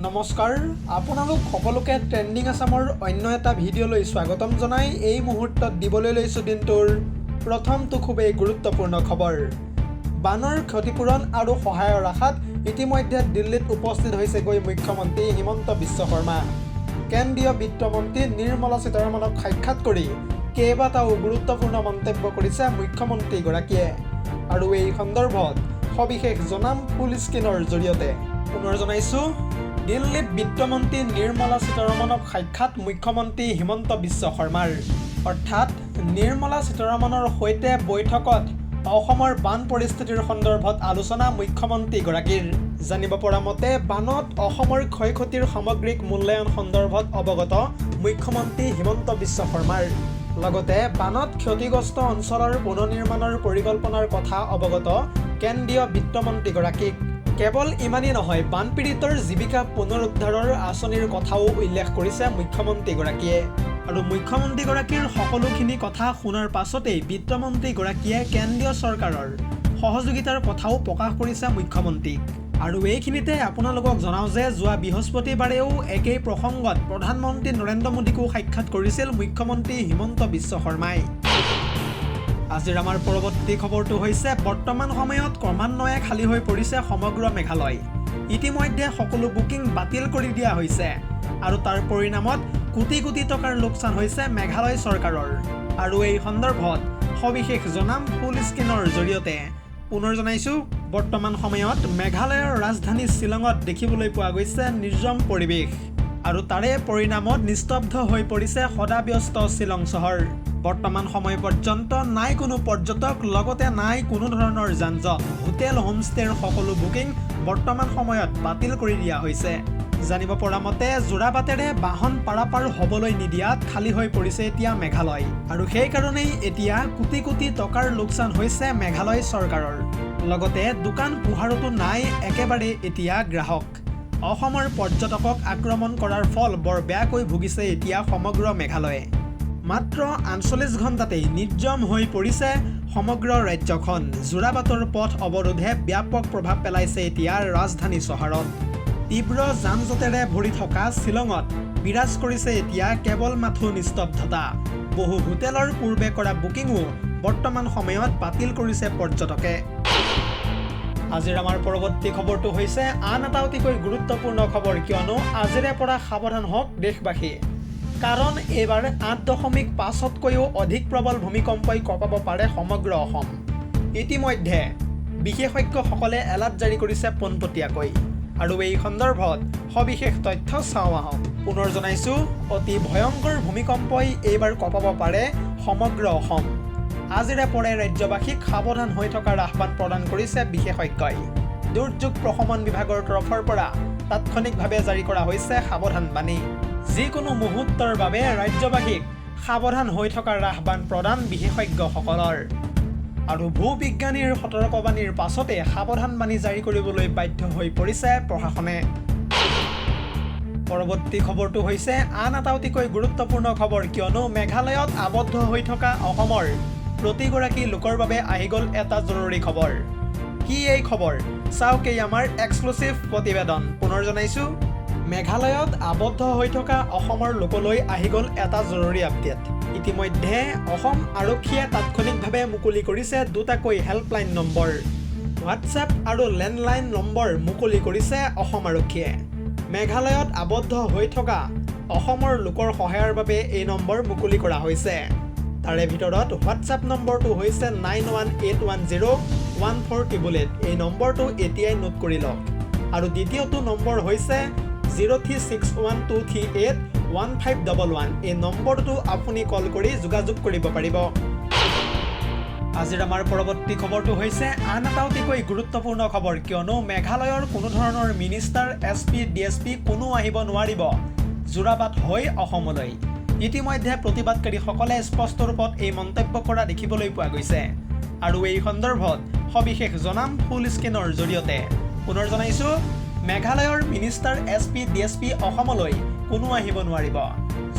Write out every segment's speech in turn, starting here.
নমস্কাৰ, আপোনালোক সকলোকে ট্ৰেণ্ডিং আছামৰ অন্য এটা ভিডিঅ'লৈ স্বাগতম জনাই এই মুহূৰ্তত দিবলৈ লৈছোঁ দিনটোৰ প্ৰথমটো খুবেই গুৰুত্বপূৰ্ণ খবৰ। বানৰ ক্ষতিপূৰণ আৰু সহায়ৰ আশাত ইতিমধ্যে দিল্লীত উপস্থিত হৈছেগৈ মুখ্যমন্ত্ৰী হিমন্ত বিশ্ব শৰ্মা। কেন্দ্ৰীয় বিত্তমন্ত্ৰী নিৰ্মলা সীতাৰমণক সাক্ষাৎ কৰি কেইবাটাও গুৰুত্বপূৰ্ণ মন্তব্য কৰিছে মুখ্যমন্ত্ৰীগৰাকীয়ে আৰু এই সন্দৰ্ভত সবিশেষ জনাম ফুল স্ক্ৰীণৰ জৰিয়তে। পুনৰ জনাইছোঁ, দিল্লীত বিত্তমন্ত্ৰী নিৰ্মলা সীতাৰমণক সাক্ষাৎ মুখ্যমন্ত্ৰী হিমন্ত বিশ্ব শৰ্মাৰ। অৰ্থাৎ নিৰ্মলা সীতাৰমণৰ সৈতে বৈঠকত অসমৰ বান পৰিস্থিতিৰ সন্দৰ্ভত আলোচনা মুখ্যমন্ত্ৰীগৰাকীৰ। জানিব পৰা মতে, বানত অসমৰ ক্ষয় ক্ষতিৰ সামগ্ৰিক মূল্যায়ন সন্দৰ্ভত অৱগত মুখ্যমন্ত্ৰী হিমন্ত বিশ্ব শৰ্মাৰ। লগতে বানত ক্ষতিগ্ৰস্ত অঞ্চলৰ পুনৰ্নিৰ্মাণৰ পৰিকল্পনাৰ কথা অৱগত কেন্দ্ৰীয় বিত্তমন্ত্ৰীগৰাকীক। কেৱল ইমানেই নহয়, বানপীড়িতৰ জীৱিকা পুনৰুদ্ধাৰৰ আঁচনিৰ কথাও উল্লেখ কৰিছে মুখ্যমন্ত্ৰীগৰাকীয়ে। আৰু মুখ্যমন্ত্ৰীগৰাকীৰ সকলোখিনি কথা শুনাৰ পাছতেই বিত্তমন্ত্ৰীগৰাকীয়ে কেন্দ্ৰীয় চৰকাৰৰ সহযোগিতাৰ কথাও প্ৰকাশ কৰিছে মুখ্যমন্ত্ৰীক। আৰু এইখিনিতে আপোনালোকক জনাওঁ যে যোৱা বৃহস্পতিবাৰেও একেই প্ৰসংগত প্ৰধানমন্ত্ৰী নৰেন্দ্ৰ মোদীকো সাক্ষাৎ কৰিছিল মুখ্যমন্ত্ৰী হিমন্ত বিশ্ব শৰ্মাই। আজিৰ আমাৰ পৰৱৰ্তী খবৰটো হৈছে, বৰ্তমান সময়ত ক্ৰমান্বয়ে খালী হৈ পৰিছে সমগ্ৰ মেঘালয়। ইতিমধ্যে সকলো বুকিং বাতিল কৰি দিয়া হৈছে আৰু তাৰ পৰিণামত কোটি কোটি টকাৰ লোকচান হৈছে মেঘালয় চৰকাৰৰ। আৰু এই সন্দৰ্ভত সবিশেষ জনাম ফুল স্ক্ৰীণৰ জৰিয়তে। পুনৰ জনাইছোঁ, বৰ্তমান সময়ত মেঘালয়ৰ ৰাজধানী শ্বিলঙত দেখিবলৈ পোৱা গৈছে নিৰ্জন পৰিৱেশ আৰু তাৰে পৰিণামত নিস্তব্ধ হৈ পৰিছে সদাব্যস্ত শ্বিলং চহৰ। বৰ্তমান সময় পৰ্যন্ত নাই কোনো পৰ্যটক, লগতে নাই কোনো ধৰণৰ যান জঁট। হোটেল, হোমষ্টেৰ সকলো বুকিং বৰ্তমান সময়ত বাতিল কৰি দিয়া হৈছে। জানিব পৰা মতে, যোৰাবাটেৰে বাহন পাৰাপাৰ হ'বলৈ নিদিয়াত খালী হৈ পৰিছে এতিয়া মেঘালয় আৰু সেইকাৰণেই এতিয়া কোটি কোটি টকাৰ লোকচান হৈছে মেঘালয় চৰকাৰৰ। লগতে দোকান পোহাৰতো নাই একেবাৰে এতিয়া গ্ৰাহক। অসমৰ পৰ্যটকক আক্ৰমণ কৰাৰ ফল বৰ বেয়াকৈ ভুগিছে এতিয়া সমগ্ৰ মেঘালয়ে। মাত্ৰ 48 ঘণ্টাতেই নিৰ্জন হৈ পৰিছে সমগ্ৰ ৰাজ্যখন। যোৰাবাটৰ পথ অৱৰোধে ব্যাপক প্ৰভাৱ পেলাইছে এতিয়া ৰাজধানী চহৰত। তীব্ৰ যান জঁটেৰে ভৰি থকা শ্বিলঙত বিৰাজ কৰিছে এতিয়া কেৱল মাথো নিস্তব্ধতা। বহু হোটেলৰ পূৰ্বে কৰা বুকিঙো বৰ্তমান সময়ত বাতিল কৰিছে পৰ্যটকে। আজিৰ আমাৰ পৰৱৰ্তী খবৰটো হৈছে আন এটা অতিকৈ গুৰুত্বপূৰ্ণ খবৰ, কিয়নো আজিৰে পৰা সাৱধান হওক দেশবাসী, কাৰণ এইবাৰ 8.5তকৈও অধিক প্ৰবল ভূমিকম্পই কঁপাব পাৰে সমগ্ৰ অসম। ইতিমধ্যে বিশেষজ্ঞসকলে এলাৰ্ট জাৰি কৰিছে পোনপটীয়াকৈ আৰু এই সন্দৰ্ভত সবিশেষ তথ্য চাওঁ আহক। পুনৰ জনাইছোঁ, অতি ভয়ংকৰ ভূমিকম্পই এইবাৰ কঁপাব পাৰে সমগ্ৰ অসম। আজিৰে পৰাই ৰাজ্যবাসীক সাৱধান হৈ থকাৰ আহ্বান প্ৰদান কৰিছে বিশেষজ্ঞই। দুৰ্যোগ প্ৰশমন বিভাগৰ তৰফৰ পৰা তাৎক্ষণিকভাৱে জাৰি কৰা হৈছে সাৱধানবাণী। যিকোনো মুহূৰ্তৰ বাবে ৰাজ্যবাসীক সাৱধান হৈ থকাৰ আহ্বান প্ৰদান বিশেষজ্ঞসকলৰ। আৰু ভূবিজ্ঞানীৰ সতৰ্কবাণীৰ পাছতে সাৱধানবাণী জাৰি কৰিবলৈ বাধ্য হৈ পৰিছে প্ৰশাসনে। পৰৱৰ্তী খবৰটো হৈছে আন এটা অতিকৈ গুৰুত্বপূৰ্ণ খবৰ, কিয়নো মেঘালয়ত আবদ্ধ হৈ থকা অসমৰ প্ৰতিগৰাকী লোকৰ বাবে আহি গ'ল এটা জৰুৰী খবৰ। কি এই খবৰ, চাওক এই আমাৰ এক্সক্লুচিভ প্ৰতিবেদন। পুনৰ জনাইছোঁ, মেঘালয়ত আবদ্ধ হৈ থকা অসমৰ লোকলৈ আহি গ'ল এটা জৰুৰী আপডেট। ইতিমধ্যে অসম আৰক্ষীয়ে তাৎক্ষণিকভাৱে মুকলি কৰিছে দুটাকৈ হেল্পলাইন নম্বৰ। হোৱাটছএপ আৰু লেণ্ডলাইন নম্বৰ মুকলি কৰিছে অসম আৰক্ষীয়ে। মেঘালয়ত আবদ্ধ হৈ থকা অসমৰ লোকৰ সহায়ৰ বাবে এই নম্বৰ মুকলি কৰা হৈছে। তাৰে ভিতৰত হোৱাটছএপ নম্বৰটো হৈছে 91810 14888। এই নম্বৰটো এতিয়াই নোট কৰি লওক। আৰু দ্বিতীয়টো নম্বৰ হৈছে 03612381511। এই নম্বৰটো আপুনি কল কৰি যোগাযোগ কৰিব পাৰিব। আজিৰ আমাৰ পৰৱৰ্তী খবৰটো হৈছে আন এটা অতিকৈ গুৰুত্বপূৰ্ণ খবৰ, কিয়নো মেঘালয়ৰ কোনো ধৰণৰ মিনিষ্টাৰ, এছপি, ডিএছপি কোনো আহিব নোৱাৰিব যোৰাবাট হৈ অসমলৈ। ইতিমধ্যে প্ৰতিবাদকাৰীসকলে স্পষ্ট ৰূপত এই মন্তব্য কৰা দেখিবলৈ পোৱা গৈছে আৰু এই সন্দৰ্ভত সবিশেষ জনাম ফুল স্ক্ৰীণৰ জৰিয়তে। পুনৰ জনাইছোঁ, মেঘালয়ৰ মিনিষ্টাৰ, এছপি, ডিএছপি অসমলৈ কোনো আহিব নোৱাৰিব।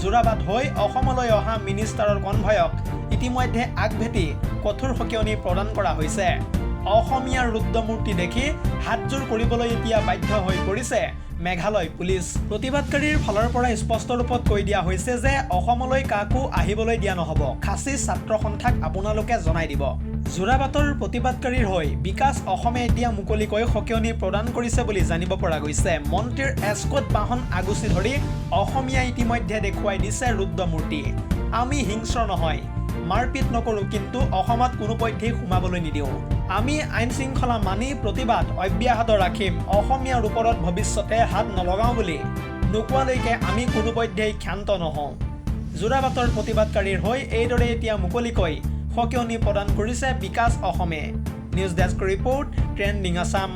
যোৰাবাট হৈ অসমলৈ অহা মিনিষ্টাৰৰ কনভয়ক ইতিমধ্যে আগভেটি কঠোৰ সকিয়নি প্ৰদান কৰা হৈছে। অসমীয়াৰ ৰুদ্ৰমূৰ্তি দেখি হাতযোৰ কৰিবলৈ এতিয়া বাধ্য হৈ পৰিছে। মেঘালয় পুলিচ। প্ৰতিবাদকাৰীৰ ফালৰ পৰা স্পষ্ট ৰূপত কৈ দিয়া হৈছে যে অসমলৈ কাকো আহিবলৈ দিয়া নহ'ব, খাচী ছাত্ৰ সন্থাক আপোনালোকে জনাই দিব। যোৰাবাটৰ প্ৰতিবাদকাৰীৰ হৈ বিকাশ অসমে এতিয়া মুকলিকৈ সকিয়নি প্ৰদান কৰিছে বুলি জানিব পৰা গৈছে। মন্ত্ৰীৰ এস্কট বাহন আগুচি ধৰি অসমীয়াই ইতিমধ্যে দেখুৱাই দিছে ৰুদ্ৰমূৰ্তি। আমি হিংস্ৰ নহয়, মাৰপিট নকৰোঁ, কিন্তু অসমত কোনোপধ্যেই সোমাবলৈ নিদিওঁ। আমি আইন শৃংখলা মানি প্ৰতিবাদ অব্যাহত ৰাখিম। অসমীয়াৰ ওপৰত ভৱিষ্যতে হাত নলগাওঁ বুলি নোকোৱালৈকে আমি কোনোপধ্যেই ক্ষান্ত নহওঁ। যোৰাবাটৰ প্ৰতিবাদকাৰীৰ হৈ এইদৰে এতিয়া মুকলিকৈ সকিয়নি প্ৰদান কৰিছে বিকাশ অসমে। News desk report, trending Assam.